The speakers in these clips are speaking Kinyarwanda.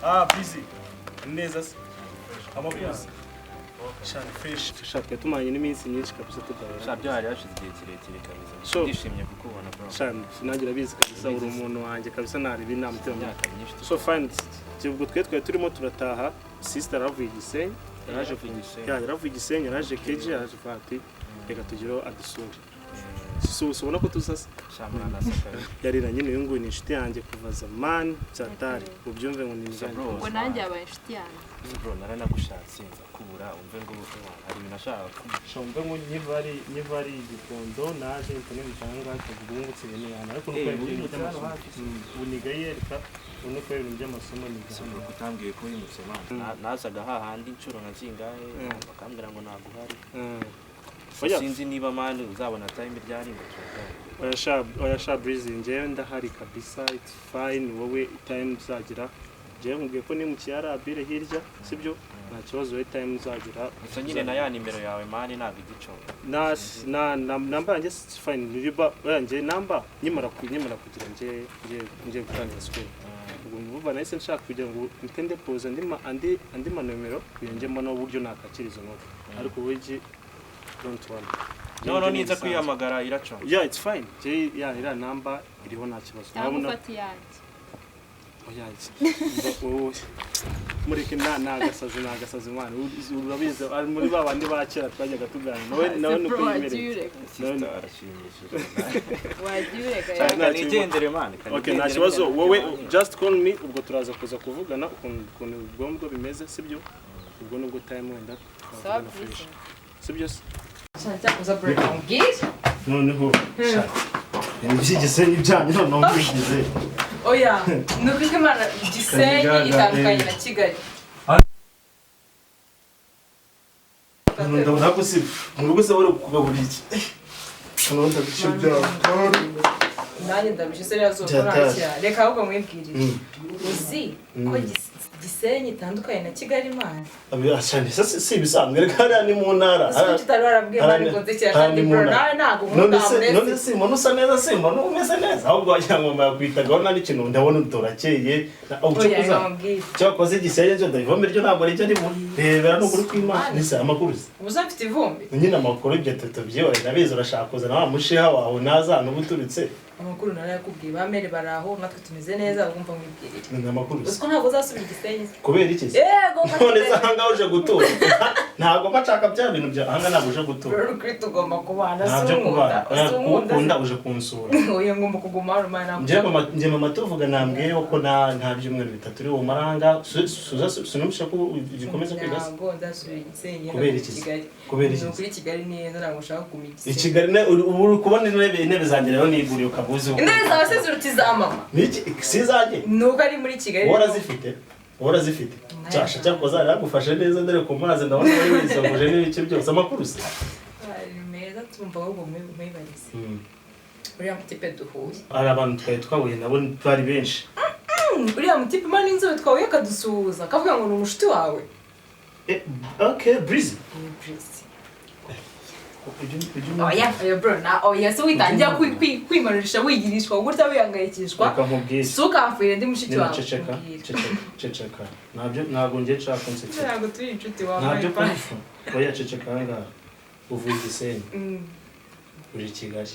Ah, busy. Neza se. Amakuru se. Shani fresh. Shaka tumaranye n'iminsi myinshi kabisa tudahura. Sha byo hari hashize igihe kirekire kabisa. So- Ndishimye kukubona, bro. Shani nanjye urabizi kabisa, uri umuntu wanjye kabisa, nareba inama itema. Imyaka myinshi. So fine. Ubwo twe twari turimo turataha, sister aravuye i Gisenyi, yaraje Yaravuye i Gisenyi. Ya, yaravuye i Gisenyi, yaraje keje, yaraje fati. Reka tugireho adusure. So ubona ko tuzasa. Sha mwana asa kabisa. Yarira nyine, uyu nguyu ni inshuti yanjye kuva zamani byatari. Ubyumve ngo ni Sha injyana. bro. Ubwo nanjye yabaye inshuti yanjye. Bro, naranagushatse nza kubura, umve ngo hari ibintu nashakaga Shombe ngo nyivari igikondo naje mpone mujanga kavuga ngo nsigaye ni ariko nuko Eh, ibintu wimutse hano by'amasomo hafi se? Uniga yereka unuko ibintu by'amasomo ni Se bro, kutambwiye ko wimutse, man? Nazaga hahandi inshuro nka zingahe, bakambwira ngo ntabwo uhari. Oya. Sinzi niba, man, uzabona time ryari ngo tuvugane. Oya sha Breezy, njyewe ndahari kabisa, it's fine. Wowe time uzagira, njyewe nkubwiye ko nimukiye ari abire hirya, sibyo? Nta kibazo, wowe time uzagira. Gusa nyine na ya nimero yawe, man, ntabwo igiconga. Na namba yanjye it's fine, niba oya njye namba nkimara kugira nje gutangira school, ubwo mvuba nahise nshaka kugira ngo mpite ndepoza andi manomero kugira njye mbona uburyo nakakira izo note, ariko wowe ji don't worry. Noneho niza kwihamagara iraconga? Yeah, it's fine. Njye ya iriya namba iriho, nta kibazo. Cyangwa Urabona- ufata iyanjye. Oya, wowe mureke, na ni agasazi mwana. Urabizi ari muri ba bandi ba kera twajyaga tuganira nawe Se nuko bro, wagiye yimereye. ureka. Sister arashimishije. Wagiye ureka. Cyane. Yawe. Nta kibazo. Nigendere, man. Okay, nta kibazo, wowe just call me, ubwo turaza kuza kuvugana ukuntu ubwonko bimeze, sibyo? Ubwo nubwo time wenda Sawa. twavugana fresh. Byiza. Sibyo se? Cyakoze bro, mbwira. Noneho sha ibintu by'igisenyi byanyu noneho mbigize. Oya, ni ukuri ko Imana, Gisenyi Kanyigaga, itandukanye eh. na Kigali. Ndabona ko si mu rugo se bari kugaburira iki? Noneho ndabishe byawe. Nanjye ndarushye se rero zuba. Byatashye. Ntakira, reka ahubwo mwibwirire. Uzi ko Gisenyi itandukanye na Kigali, Imana? Cyane si ibisanzwe, reka hariya ni mu ntara. Uzi ko tutari warabwiye Imana ngo nzikira kandi, bro, nawe ntabwo None se nkunda. None se mbona usa neza, se mbona umeze neza, ahubwo wagira ngo mama yakwitagaho nta n'ikintu, ndabona utorakeye. Oya, reka nkubwire. Cyakoze igisenge cyo ndabivamo, iryo ntabwo rijya ribura, rebera ni ukuri kw'Imana. Nise amakuru se? Ubu mfite ivumbi. Nyine amakuru ibyo tubyibore, ndabizi urashaka kuzana wa mushiha wawe naza n'ubu uturutse. Amakuru narayakubwiye, ba mere bari aho, natwe tumeze neza. Ubwo mwibwirire. Ni amakuru Uzi se? ko ntabwo uzasubira i Gisenyi se? Kubera iki se? Yego. None se ahangaha uje gutura? Ntabwo mba nshaka bya bintu bya ahangaha, ntabwo uje gutura. Rero ukuri tugomba kubana. Ntabyo Si unkunda? kubana. Si unkunda? Ukunda uje kunsura. Oya, ngomba kuguma hano, Mana. Njye mama tuvuga nambwiye ko nta byumweru 3 uri bumaranga sinumvisha ko ugikomeza kwiga se? Ntabwo nzasubira i Gisenyi. Kubera iki se? Kigali. Kubera iki Ni se? ukuri Kigali neza, ntabwo nshaka kuguma i I Gisenyi. Kigali ubu uri kubona intebe zanjye rero niguriye ukaba uzi uko- Intebe zawe se ziruta iza mama? Niki si izanjye? Nuko ari muri Kigali. Wowe urazifite, wowe urazifite. Cyasha cyakoze yaragufashe neza, dore ku mazi ndabona wari wisanguje n'ibice byose. Amakuru se? Ari meza, tumva ahubwo mwibarize uriya mutipe duhuye. Hari abantu twari twahuye nabo bari benshi. Uriya mutipe, Imana, inzobe twahuye akadusuhuza akavuga ngo ni umushuti wawe. Eh, okay, Breezy. Ni Breezy. Ujya Oya oya bro, na oya se witangira kwimanurisha wigirishwa gutya wihangayikishwa. Reka nkubwire. Si ukamfurira ndi mushiki Nyine wawe. ceceka. Mbwira. Ceceka, ceceka, ntabyo, ntabwo njye nshaka kunsekera. Ntabwo turi inshuti wambaye. Ntabyo kumva, oya ceceka. Ahangaha uvuye i Gisenyi, uri i Kigali,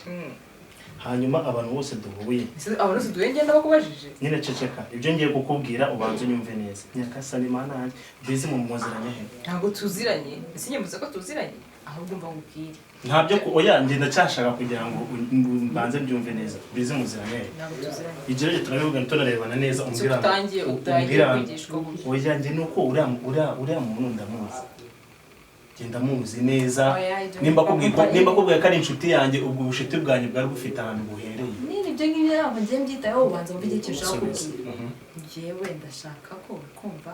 hanyuma abantu bose duhuye Abantu bose duhuye ngenda bakubajije. Nyine ceceka, ibyo ngiye kukubwira ubanza unyumve neza. Nyakasani Mana yanjye, Breezy mu muziranye he? Ntabwo tuziranye, ese nyembuze ko tuziranye? Ahubwo mva nkubwire. Ntabyo oya, njye ndacyashaka kugira ngo mbanze mbyumve neza. Breezy muziranye he? Ntabwo tuziranye. Igerage turabivugana tunarebana neza, umbwira. Utangiye utangiye Umbwira. kwigishwa gutya. Oya, njye nuko uriya muntu ndamuzi. Genda muzi neza. Oya, ibyo Nimba kubwiye ko umva nimba kubwiye ko ari inshuti yanjye, ubwo ubucuti bwanjye bwari bufite ahantu buhereye. Nyine ibyo ngibyo ntabwo ngiye mbyitayeho, ubanza wumve igihe ushaka Subiza. kubwira. Njyewe ndashaka ko kumva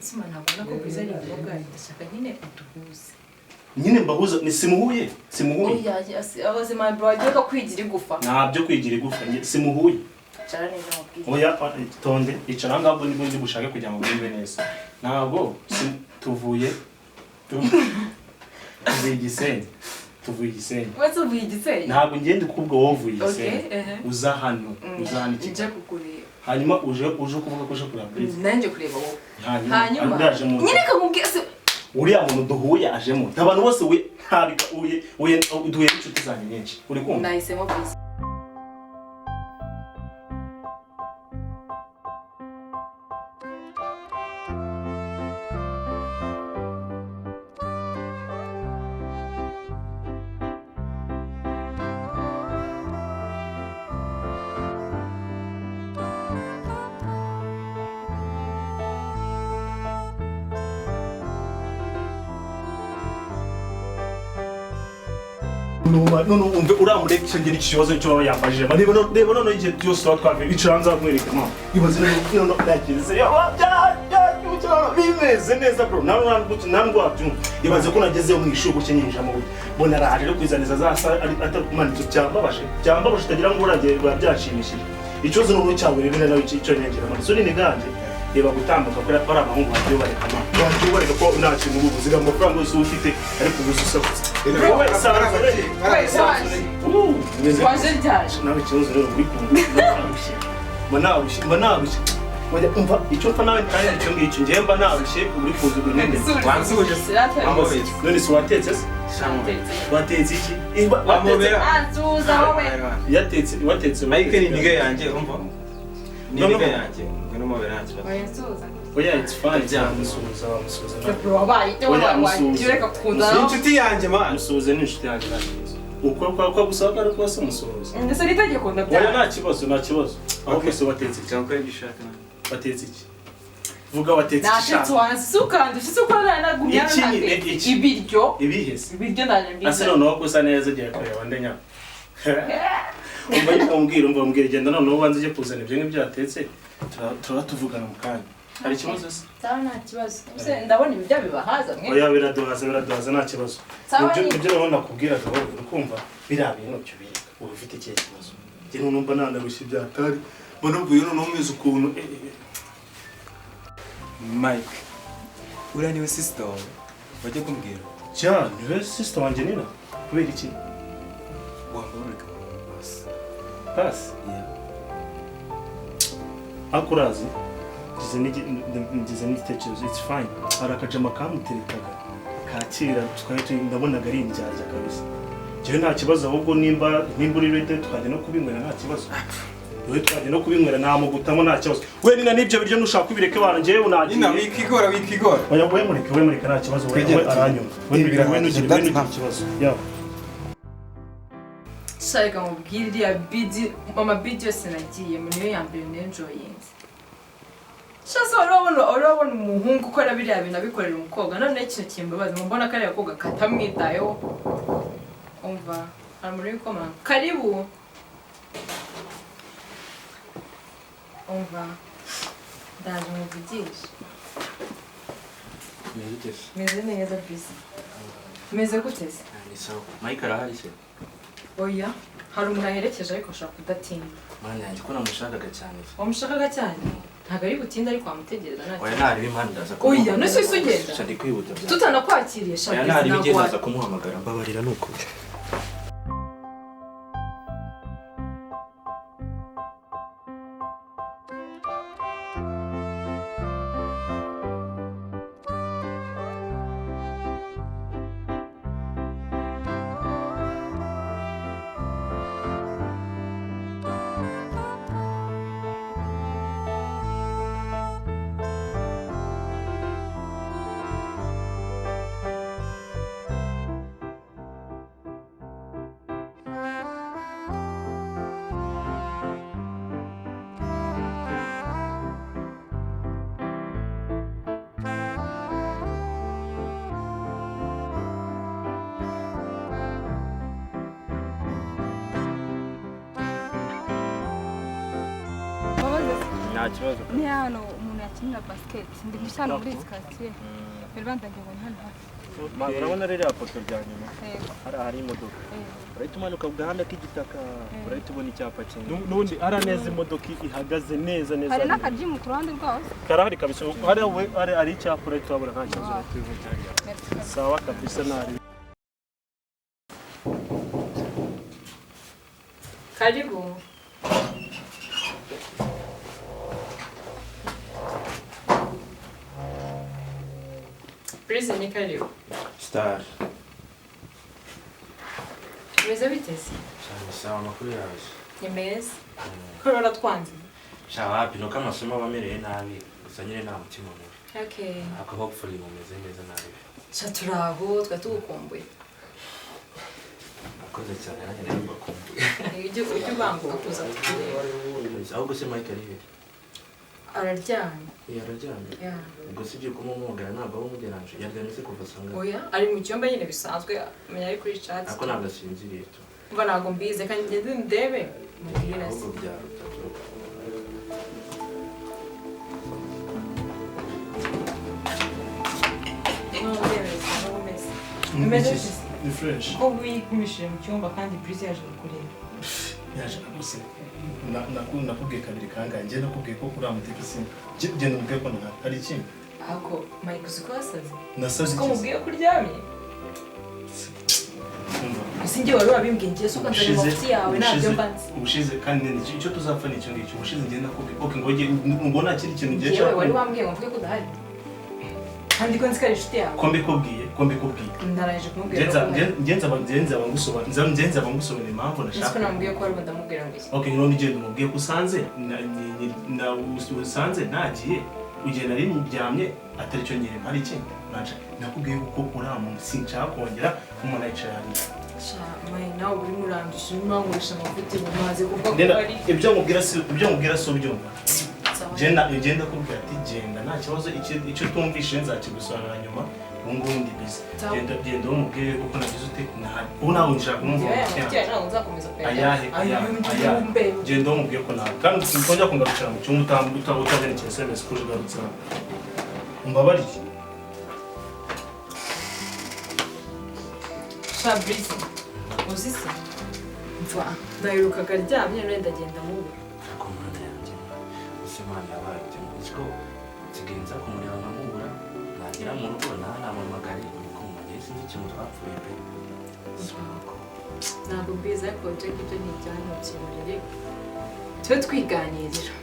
sima, ntabwo ubona ko Bwiza ari imboga, ndashaka nyine uduhuze. Nyine mbahuza ni simuhuye, simuhuye. Oya, abaze my bro, agiye ko kwigira igufa. Ntabyo kwigira igufa, njye simuhuye. Cara neza mubwire. Oya, tonde, icara aho ngaho nibwo ndi bushake kugira ngo wumve neza. Ntabwo tuvuye tuvuye Gisenyi, tuvuye Gisenyi. Wese uvuye Igisenyi? Ntabwo ngenda ukubwo, wowe uvuye Okay, Gisenyi. Ehe. Uza hano, uza hano i Nje Kigali. kukureba. Hanyuma uje kuvuga ko uje kureba Bwiza. Nanjye kureba wowe. Hanyuma Hanyuma uraje mu nyine kamubwire se. Uriya muntu duhuye ajemo, abantu bose we ntabika uye uye duhuye n'inshuti zanjye nyinshi, uri kumva? Nahisemo Bwiza. Numa none umve uramureka, ngira iki kibazo cyo baba yambajije. Reba none, reba none, igihe byose tuba twavuye, icara nzamwereka mama. Ibaze none none nagize bimeze neza bro, nawe ntabwo wabyumva. Ibaze ko nagezeyo mu ishuri gutya, nyinjiramo gutya, mbona araje ari kwizaniza za sa atakumanitse. Byambabaje, byambabaje, utagira ngo uragiye biba byashimishije. Ikibazo noneho cyawe rero nawe icyo nyongera mama so nini ganje, reba gutambuka kuri bari abahungu bagiye bareka mama, bagiye bareka ko nta kintu uba uzi, amafaranga yose uba ufite ariko ubu usabutse wowe sanzure. Waje. Waje ryari? Nawe ikibazo rero uri kumva narushye, mba narushye, mba narushye. Wajya umva icyo mfa nawe kandi icyo ngicyo njyewe mba narushye, uri kuza ubinene. Wansuje se? Wamubera. None se watetse se? Watetse iki? Watetse Wamubera. Ansuza wowe. Yatetse, watetse. Mike ni nigga yanjye, umva. Ni No, no. nigga yanjye. Ngwino mubera yanjye. Oya, nsuhuza. Oya, it's fine. Byanga. Wamusuhuza, wamusuhuza nawe. Bro, wabaye icyo Oya, wabaye musuhuze. wagiye ureka Ni kuzana. inshuti yanjye man. Musuhuze, ni inshuti yanjye, nta kibazo. Uko kwa gusaba ko ari kose musuhuze. Ndetse n'itegeko Oya, ndabyanga. nta kibazo, nta kibazo. Ahubwo se watetse iki? Cyangwa ukora ibyo ushaka nawe. Watetse iki? Vuga, watetse iki? Natetse. Shaka. Wansuka ndushize uko nagumye. Iki ni- Natetse iki. ibiryo. Ibihe se? Ibiryo ndaje mbizi. Ase noneho ko usa neza, ugiye kureba nde nyama? Umva ariko umbwira, umva umbwira, genda noneho ubanze ujye kuzana ibyo ngibyo watetse, turaba tuvugana mu kanya. Hari ikibazo se? Sawa, nta kibazo. Ese ndabona ibiryo bibahaza mwe? Oya, biraduhaza, biraduhaza, nta kibazo. Sawa. Nibyo Nyine. Nibyo noneho nakubwiraga, wowe uri kumva biriya bintu byo bireka, uba ufite ikihe kibazo? Njye noneho mba nanarushye byatari, mbona ubwo noneho umeze ukuntu eh. Mike, uriya niwe sister wawe wajya kumbwira? Cyane, niwe sister wanjye nina. Kubera iki? Wambabarira basi. Pasi. Yeah. Ariko urazi ngize n'igitekerezo, it's fine. Hari akajama kamuterekaga kakira twari turi, ndabonaga ari indyarya kabisa. Njyewe nta kibazo, ahubwo nimba uri ready twajya no kubinywera, nta kibazo. Wowe twajya no kubinywera, namugutamo, nta kibazo. We nina, n'ibyo biryo nushaka ubireke bana, njyewe Nina, unagiye. wikigora, wikigora. Oya, we mureke, we mureke, nta kibazo, we Twegere, we aranyumva. We Ibi mureke, we birahagije, ntugire we that's ntugire enough. ikibazo ya. Shaka mubwire, iriya bidi mama, bidi yose nagiyemo niyo ya mbere nenjoyinze. Shase wari wabona umuhungu ukora biriya bintu abikorera umukobwa? Noneho ikintu kimbabaza, ngo mbona kariya gakobwa katamwitayeho. Umva, hari umuntu uri gukomanga. Karibu. Umva, ndaje muvugishe. Meze ute se? Meze neza bisi, meze gute se? Ni sawa. Mike arahari se? Oya, hari umuntu aherekeje ariko ashobora kudatinda. Mana yanjye, ko namushakaga cyane se. Wamushakaga cyane? Ntabwo ari butinde, ariko wamutegereza, nta Oya, kibazo. ntareba impande, ndaza. Oya, none se ugenda? Sha, ndi kwihuta bya. Tutanakwakiriye. Oya, Shabwiza ntareba ntabwo igihe ndaza kumuhamagara, mbabarira ni ukuri. Nta kibazo. Ni hano umuntu yakinira basket. Ndi mushya hano muri iyi quartier. Bari bandangiye ngo ni hano hafi. Urabona ririya poto rya nyuma? Yego. Hariya hari imodoka. Yego. Urahita umanuka ku gahanda k'igitaka, urahita ubona icyapa kinini. N'ubundi ara neza imodoka ihagaze neza neza. Hari n'akajimu ku ruhande rwaho se? Karahari kabisa. Hari hari hari icyapa urahita wabona nta kibazo urahita ubibona. Merci. Sawa kabisa ntari. Karibu. Breeze, ni karibu. Star. Bimeze bite se? Cyane sawa, amakuru yawe? Ni meza. Ko waratwanze? Sha wapi, nuko amasomo aba amereye nabi gusa nyine nta mutima mubi. Okay. Ariko hopefully mumeze neza nabi. Sha turaho, twari tugukumbuye. Akoze cyane, nanjye nari mbakumbuye. Ujye ubanguka kuza kutureba. Ahubwo se Mike ari he? Araryamye. Eh, araryamye. Yeah. Ubwo si ibyo kumumugara ntabwo aba umuderanje. Yaryamye se kuva sanga? Oya, ari mu cyumba nyine bisanzwe, menya ari kuri chat. Ariko ntabwo asinziriye tu. Umva ntabwo mbizi, kandi ngende ndebe. Mubwira se. Ahubwo byaruta tu. Bimeze bite se? Ni fresh. Ko wigumishije mu cyumba kandi Breeze yaje kukureba. Yaje rwose nakubwiye kabiri kangahe njye nakubwiye ko uriya muteka isi genda umubwiye ko ntahari hari ikindi. Ako Mike uzi ko wasaze? Nasaze Uzi ko iki? mubwiye ko uryamye? Umva. Ese njye wari wabimbwiye njye se ukanzanira amafuti yawe ntabyo mba nzi. Ubushize kandi nene icyo tuzapfa ni icyo ngicyo. Ubushize njye nakubwiye okay ngo ngo nta kindi kintu ngiye Njyewe wari wambwiye ngo mvuge ko udahari. Kandi ko nzi ko ari inshuti yawe. Ko mbikubwiye, ko mbikubwiye. Ndarangije kumubwira ko uhari. Ngenza abangusobanurira impamvu Nzi ko nashaka. namubwiye ko wari ndamubwira ngo iki. Okay, none ugenda umubwiye ko usanze usanze nagiye ugenda ari ndyamye atari cyo nyine hari ikindi. Naje nakubwiye ko uriya muntu sinshaka kongera umuntu ayicara hariya. Sha Mike nawe urimo urandusha urimo urangurisha amavuta mu mazi kuko Nena, ari ibyo nkubwira si ibyo nkubwira si ubyumva. Sawa. Genda ugenda kubwira ati genda nta kibazo icyo utumvishe nzakigusobanurira nyuma. Ubu ngubu ndi busy. Sawa. Genda genda umubwire kuko nagize ute ntahari. Ubu ntabwo nshaka kumwumva Njyewe mu amafuti cyangwa. yawe ntabwo nzakomeza kuyajyana. Ayahe ayahe ayahe. Genda umubwire ko ntahari. Kandi utongera kungarukira mu cyumba utabonekeye SMS ko ugarutse hano. Umbabarire. Sha Breeze, uzi se? Mva, naherukaga aryamye none ndagenda mubura. Ariko mana yanjye, ese Imana yabaye ite? Uzi ko nsigaye nza kumureba nkamubura, nagera mu rugo ntaramamagare urukundo. Njye sinzi ikintu twapfuye pe. Sinzi. Ntabwo mbizi ariko ibyo ngibyo ni ibyanyu byihorere. Tube twiganirira.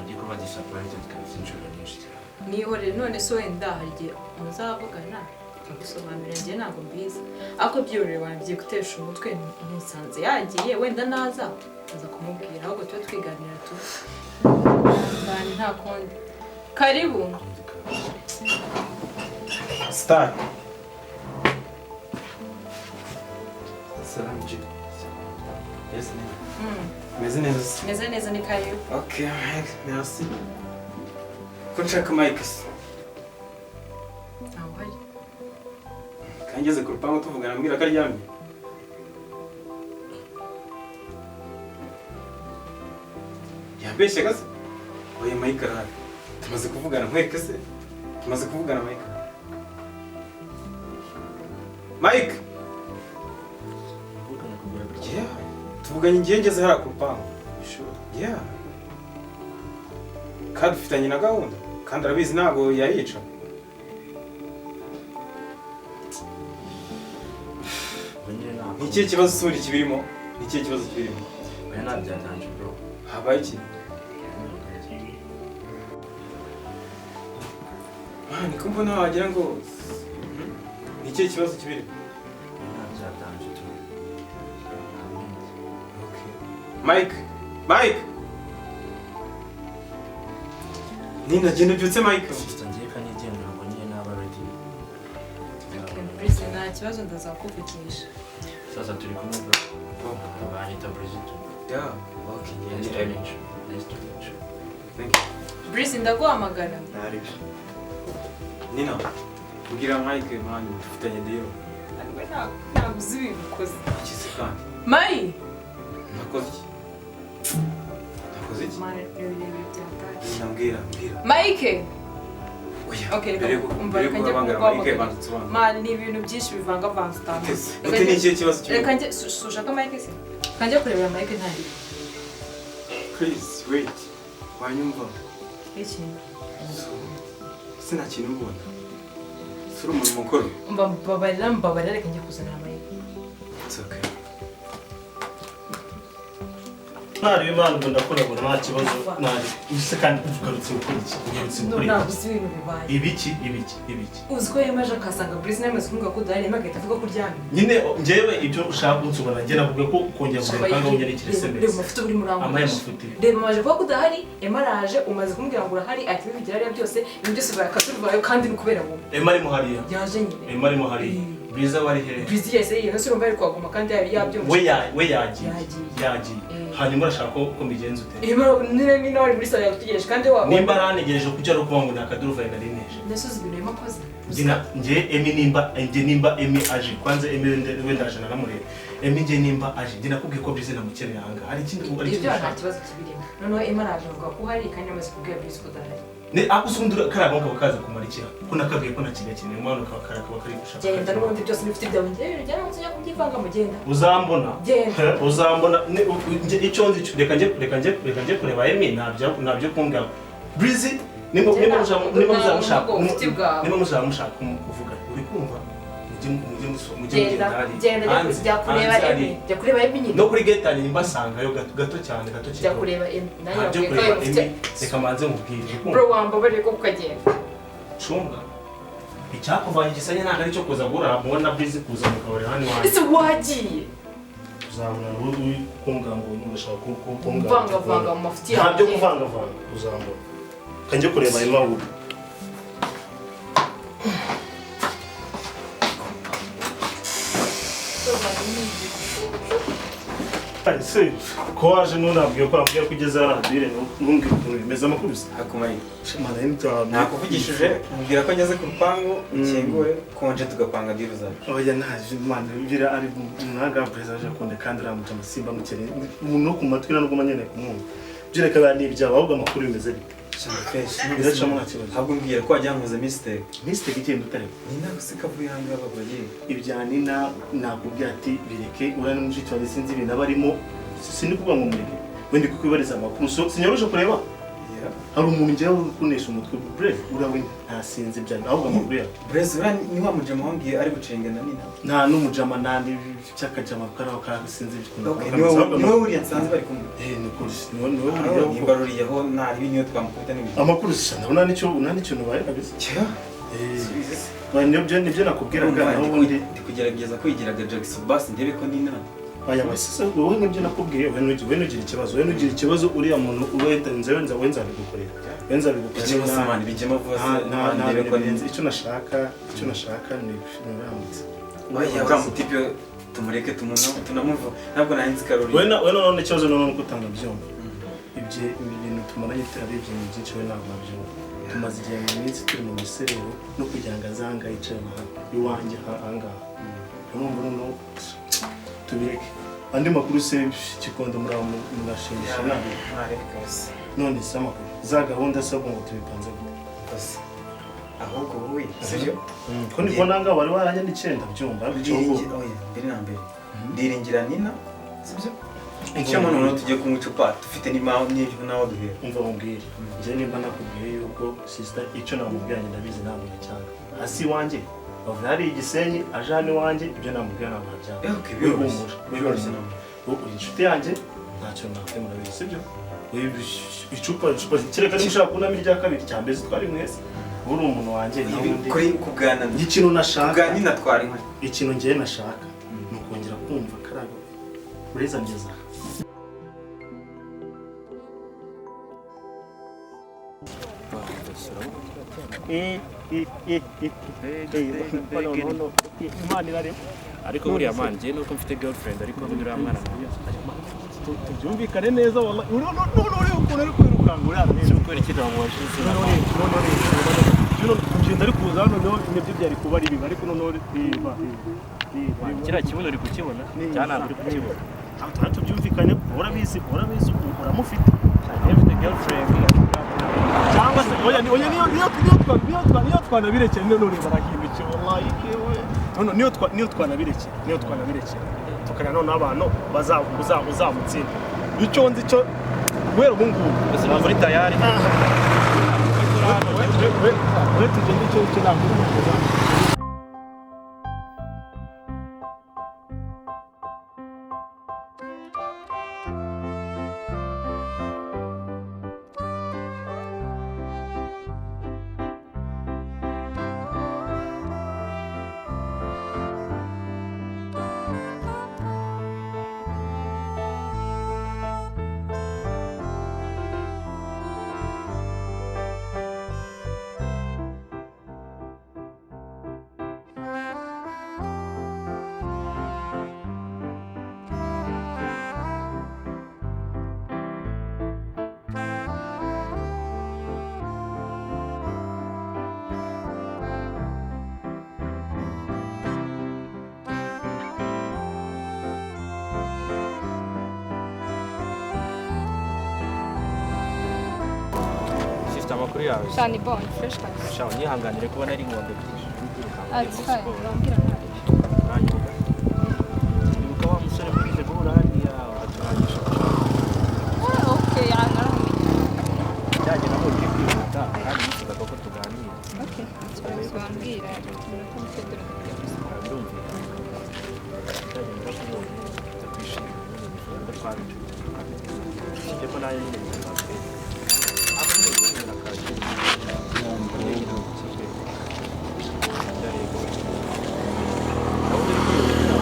Ndi kuba disappointed kabisa inshuro nyinshi cyane. Nihorere none se wenda hari igihe muzavugana akagusobanurira njye ntabwo mbizi. Ariko byihorere wangiye gutesha umutwe ntisanze yagiye wenda naza aza kumubwira ahubwo tube twiganira tu. Cyane nta kundi. Karibu. Star. Salam G. Yes, nene. Meze neza. Meze neza ni karibu. Okay, merci. Ko nshaka Mike se? Ntawe uhari. Kangeze ku rupangu tuvugana ambwira ko aryamye. Yambeshyaga se? Oya Mike arahari. Tumaze kuvugana nkwereke se? Tumaze kuvugana Mike. Mike! Yeah. Tuvuganye ngiye ngeze hariya ku rupangu. Yeah. Kandi dufitanye na gahunda. Kandi arabizi ntabwo yayica. Ni ikihe kibazo usura ikibirimo? Ni ikihe kibazo kibirimo? Oya ntabyatanje bro. Habaye iki? Mani, ko mbona wagira ngo ni ikihe kibazo kibirimo? Ntabyatanje tu. Okay. Mike! Mike! Nina, genda ubyutse Mike. Sister ngiye kanigendera ngo nyine naba ready. Breeze nta kibazo ndazakuvugisha. Sasa turi kumwe bro. Banyita Breeze tu. Yeah. Okay. Nice to meet you. Nice to meet you. Thank you. Breeze ndaguhamagara. Ntaribyo. Nina, ubwira Mike man dufitanye deal. Ntabwo uzi ibintu ukoze. Iki se kandi? Mayi! Nakoze iki? Yakoze iki? Man, ni birebire byatashye. Nina, mbwira, mbwira. Mike. Oya, Okay, reka mbere yuko umva, mbere reka yuko njye uhamagara kuguhamagara. Mike, banza unsobanurire. Man, ni ibintu byinshi bivangavanze utazi. Ute se? Ute ni ikihe kibazo cy'ubu? Reka njye sushaka Mike se. Reka njye kurebera Mike ntari. Please wait, wanyumva? Iki? Se nta kintu ubona? Si uri umuntu mukuru? Mba mbabarira, mbabarira, reka njye kuzanira Mike. It's okay. Ntari Imana, ubwo ndakurabura, nta kibazo ntari. Ese kandi ugarutse gukora iki? Ugarutse No, gukora ntabwo iki? uzi ibintu bibaye. Ibiki, ibiki, ibiki? Uzi ko yemaje akasanga Breeze nawe amaze kumubwira ko udahari, yema agahita avuga ko uryamye. Nyine njyewe ibyo ushaka kunsobanura, njye nakubwiye ko kongera kugaruka ngaho unyandikira Reba SMS. amafuti urimo Amaye urankoresha. amafuti. Reba, amaje kuvuga ko udahari, Emma araje, umaze kumubwira ngo urahari, ahita abivugira hariya byose, ibintu byose bibaye kandi ni ukubera wowe. Emma arimo hariya. Yaje nyine. Emma arimo hariya. Bwiza wari hehe? Breeze yahise yiye, ese urumva yari kuhaguma kandi yari yabyumvise. We yagiye. Yagiye. Yagiye. Eh. Hanyuma urashaka ko mbigenza ute? Emma nyine nyine wari muri salo yagutegereje kandi wa Nimba arantegereje kuki ari ukuvuga ngo ni akaduruvayi nari neje? Ndetse uzi ibintu Emma akoze? Njye njye Emmy nimba, njye nimba Emmy aje kwanza, Emmy wenda aje naramureba. Emmy, njye nimba aje, njye nakubwiye ko Bwiza namukeneye ahangaha. Hari ikindi, hari ikindi Ibyo nta ushaka? kibazo kibirimo. Noneho Emma araje avuga ko uhari kandi yamaze kubwira Breeze ko udahari. Ne ako usundi kariya gahungu kaba kaza kumara iki? Ko nakabwiye ko ntakigakeneye, umwana kaba kaba kari gushaka. Genda n'ubundi byose n'ibifite byawe, njyewe ibintu byawe nzajya kubyivangamo, genda. Uzambona. Genda. Uzambona. Njye icyo nzi cyo, reka njye kureba Emmy, ntabyo kumbwira. Breezy, nimba Njye nimba nimba muzaba mushaka ntabwo ubucuti bwawe. nimba muzaba mushaka kuvuga, uri kumva, mujye Genda, mugenda hariya. genda, jya Hanze, jya kureba hanze Emmy. hariya. Jya kureba Emmy nyine. No kuri gate yanjye mbasangayo gato gato cyane, gato Jya cyane. kureba Emmy. Nanjye Ntabyo nakubwiye ko kureba ufite. Emmy, reka manze mubwire, uri kumva? Bro, wambabariye ko ukagenda. Cunga, icyakuvanye igisanya ntabwo ari cyo kuza guhura mubona Breezy kuza mu kabari hano iwanjye. Ese wagiye? Uzabona uri kumbwira ngo urashaka kumbwira. Mvangavanga mu mafuti yawe. Ntabyo kuvangavanga, uzambona. Kanjye kureba Emma ubu. Ese ko waje ntunabwiye ko wambwiye ko ugeze hariya dire, ntumbwire ukuntu bimeze, amakuru se? Hakumaye. Mana y'imbyaro. Nakuvugishije mubwira ko ngeze ku rupangu ukingure konje tugapanga deal zacu. Oya, naje Mana bira ari mwaga perezida aje kunde kandi uramuca amasimba mukeneye umuntu no ku matwi nubwo manyene kumwumva. Byereka ba ni ibyabo, ahubwo amakuru bimeze bite? Cyane fresh. Biracamo nta kibazo. Ahubwo mbwira ko wagira ngo uze mistake. Mistake igenda utareba. Nina guseka avuye ahangaha babaye. Ibya Nina nakubwira ati bireke, uriya ni mushiki wanjye, sinzi ibintu aba arimo, sindi kuvuga ngo mureke, wenda kukwibariza amakuru, so sinyoroshe kureba. Yeah. Hari umuntu ngewe uri kunesha umutwe bref, uriya we ntasinzi ibya ahubwo amakuru yawe. Blaise, uriya ni wa mujama wambwiye ari gucenga na Nina. Nta n'umujama nandi cy'akajama kariho karasinzi ibyo. Okay, niwe uriya nsanze bari kumwe. Eh, ni ukuri niwe Ah, uriya. nimba ruriyaho ntaribi niyo twamukubita n'ibintu. Amakuru sha ndabona nicyo nta n'ikintu ubaye kabisa. Cya. Eh, Subize se. ba, nibyo nakubwiraga naho ubundi. Ndi kugerageza kwigira Jackson basi ndebe ko Nina. Aya basise wowe, nibyo nakubwiye, wowe ntugire ikibazo, wowe ntugire ikibazo, uriya muntu wenda nzewe nza we nzabigukorera, we nzabigukorera. Bijyemo se man, bijyemo vuba se Nta man, nta ndebe bintu ko Nina. birenze. Icyo nashaka ni uramutse. Oya, uriya mutipe tumureke tunamuva ntabwo nari nzi karori. We none ikibazo none nuko utanabyumva. Ibyo ibi bintu tumaranye ari ibintu byinshi, we ntabwo wabyumva. Tumaze igihe mu minsi turi mu miserero no kugira ngo azanga yicaye aha iwanjye ahangaha. Niyo mpamvu noneho tubireke. Andi makuru se, Gikondo, murashimisha nabi? Ntarebe kabisa. None se amakuru za gahunda se ubwo ngo tubipanze gute? Gusa ahubwo wowe sibyo? Ko ndi kubona ngaho wari waranyandikiye, ndabyumva bityo ubwo Ndiringira, oya, mbere na mbere ndiringira Nina, sibyo? Icyo noneho tugiye kunywa icupa dufite n'impamvu n'ibyo naho duhera. Umva mubwire, njye nimba nakubwiye yuko sister icyo namubwira njye ndabizi ntabwo yacyanga hasi iwanjye bavuye hari igisenyi aje hano iwanjye, ibyo namubwira ntabwo yabyanga. Eh, okay, biroroshye. Wihumure. Biroroshye. Wowe uri inshuti yanjye, ntacyo nakwemera wese, sibyo? Wowe icupa kereka niba ushaka kunama irya kabiri cya mbere twari mwese, wowe uri umuntu wanjye nawe Ibi undi. kuri kubwana Ikintu nashaka kubwa Nina twari nka ikintu ngewe nashaka ni ukongera kumva karago ureza ngeza aha. Imana irarema. Ariko buriya man, njye nuko mfite girlfriend, ariko uriya mwana nawe Tubyumvikane neza, wallahi none ureba ukuntu ari kwirukanka uriya mwana. Kubera iki namubajije izina? None kugenda ari kuza hano noneho nibyo byari kuba ari bibi, ariko noneho reba reba. Kiriya kibuno uri kukibona cyangwa ntabwo uri kukibona? Tuba tubyumvikane, urabizi, urabizi, uramufite. Girlfriend cyangwa se oya, oya, niyo twanabirekera none barahindukiye, wallahi yewe. None niyo twanabirekera tukareba noneho abantu uzamutsinda. Icyo nzi cyo guhera ubu ngubu Ubuzima muri tayari. We tugende, icyo ntabwo Sister, amakuru yawe? Shani, bon, fresh kabisa. Sha, unyihanganire kuba nari nkombe. Ah, it's fine. Urambwira ntacyo. Uranyuka. Ibuka wa musore mwize guhura hariya ukaturangisha gushaka. Ah, okay, ya narahamenya. Byajya nabwo uri kwihuta kandi nifuzaga ko tuganira. Okay, ikibazo wambwira iminota mike, dore kujya gusa. Birumvikana. Byajya narakubonye ndakwishimira nyine, nifuza ko twaba inshuti tukamenya. Usibye ko nawe nyine biba pe. Ariko nyine kwemera kacyiru. Nyine ikipe. Yego. Gahunda iri kwihuta.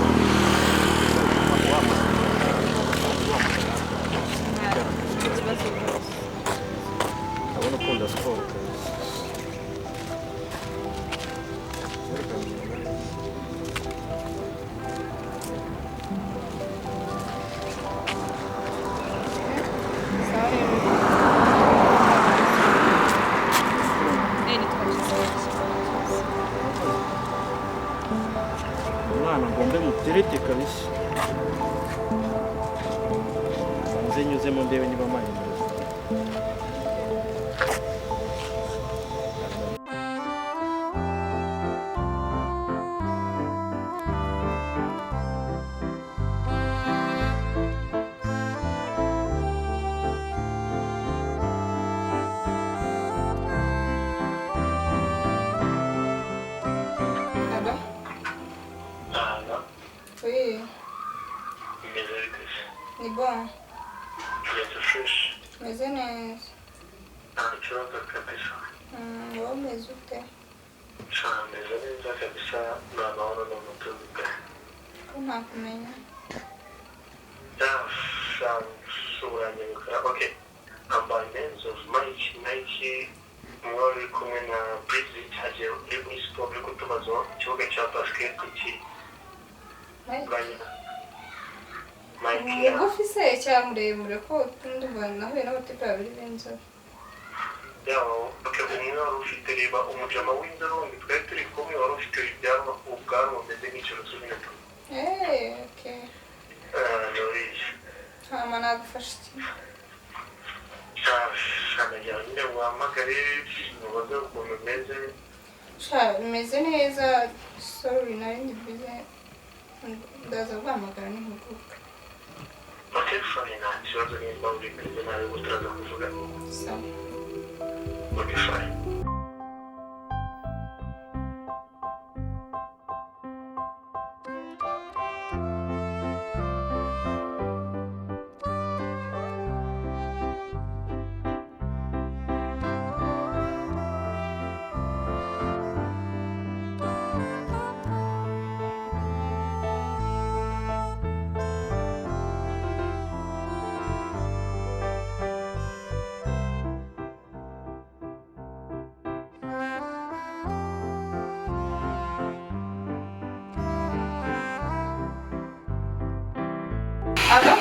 Nta kibazo rwose. Ndabona ukunda siporo kabisa. Sawa rero. Nitwa Gisele. Umwana ngombe muterete kabisa, nze nyuzemo ndebe niba amazi meza. Allô? Ntabwo Oui, bimeze bite se? Ni bon. Bimeze fresh? Meze neza. Nta kibazo kabisa. Wowe umeze ute? Sha, meze neza kabisa, ni amahoro, ni umutuzo pe. Ko ntakumenya. Sha, uranyibuka? Okay, I'm by names of Mike Nike, umwe uri kumwe na Bridget, hagiye uri muri siporo, uri kutubaza ikibuga cya basket ki. Mike? Uranyibuka Mike ya? Mugufi se cyangwa muremure? Ko ndumva nahuye n'abatipe babiri b'inzobe. Yaho, okay, umwe wari ufite, reba, umujama w'inzobe wundi twari turi kumwe wari ufite ibyanwa, ubwanwa bumeze nk'ikintu cy'ibintu. Okay. Nuriye. Hama nagufasha iki? Nagira nyine wahamagare mubaze ukuntu umeze. Sha, bimeze neza. Sorry, nari ndi busy. Ndaza guhamagara nimpuguka. Okay, fine, nta kibazo, nimba uri meze nabi ubwo turaza kuvugana. Sawa. Okay, fine. Aba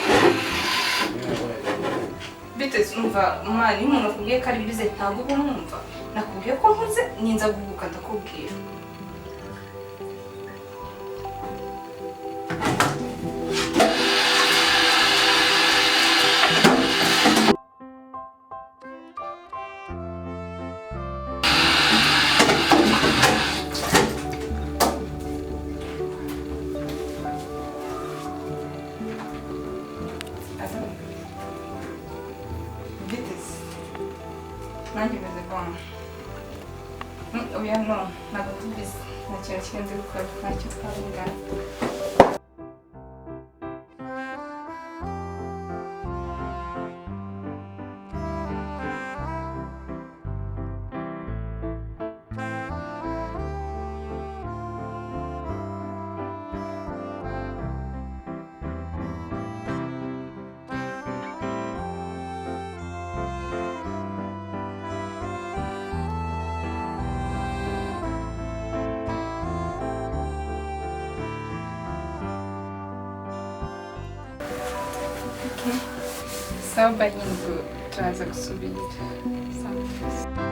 bite? Umva mwana, iyo umuntu akubwiye ko ari busy ntabwo uba umwumva. Nakubwiye ko nkuze, ninza guhuguka ndakubwira. Nanjye meze bon. Oya, no, ntabwo ndi busy. Nta kintu kimwe ndi gukora, ntacyo twavugana. Okay. Sawa, bye nyine, ubwo turaza gusubira. Sawa.